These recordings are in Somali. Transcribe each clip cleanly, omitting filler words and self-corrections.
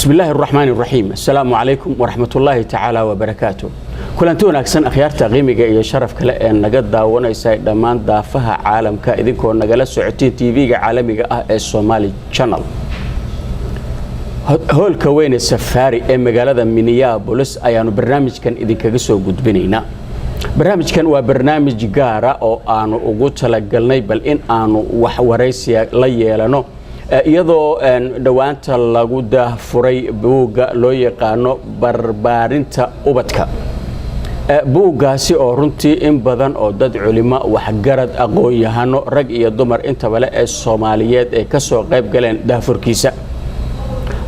Bismi illaahi araxmaan iraxiim. Assalaamu calaykum waraxmatullaahi tacaala wabarakaatu. Kulanti wanaagsan, akhyaarta qiimiga iyo sharaf kale ee naga daawanaysa dhammaan daafaha caalamka, idinkoo nagala socotiin TV-ga caalamiga ah ee Somali Channel. Hoolka weyne Safaari ee magaalada Minneapolis ayaanu barnaamijkan idinkaga soo gudbinaynaa. Barnaamijkan waa barnaamij gaara oo aanu ugu talagalnay bal in aanu wax waraysiya la yeelano, iyadoo dhowaanta lagu daahfuray buugga loo yaqaano Barbaarinta Ubadka. Buuggaasi oo runtii in badan oo dad culimo, waxgarad, aqoon-yahano, rag iyo dumar intaba le ee Soomaaliyeed ay ka soo qayb galeen daahfurkiisa.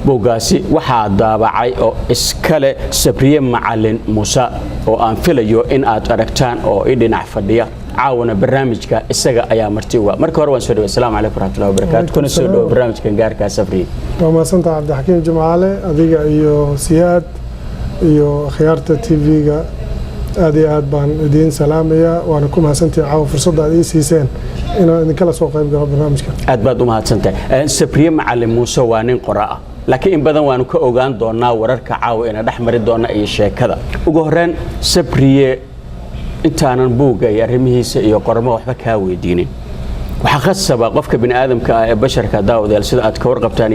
Buuggaasi waxaa daabacay oo iskale Sabriye Macalin Muuse, oo aan filayo in aad aragtaan oo i dhinac fadhiya. Caawana barnaamijka isaga ayaa marti uga. Marka hore waan soo dhaway. Asalaamu calaykum waraxmatullahi wabarakaatu. Kuna soo dhawo barnaamijkan gaarkaa, Sabriye. Waa mahadsantaha, Cabdixakiim Jimcaale. Adiga iyo Siyaad iyo akhyaarta TV-ga aad iyo aad baan idiin salaamayaa, waana ku mahadsantihi caawa fursadda aad ii siiseen inaan idinkala soo qayb galo barnaamijka. Aad baad u mahadsantahay. Sabriye Macalin Muuse waa nin qora ah, laakiin in badan waanu ka ogaan doonaa wararka caawa ina dhex mari doona iyo sheekada. Ugu horreyn, Sabriye, intaanan buugga iyo arrimihiisa iyo qormo waxba kaa weydiinin, waxaa khasaba qofka bini aadamka ah ee basharka, daawadayaal, sida aad ka warqabtaan iyo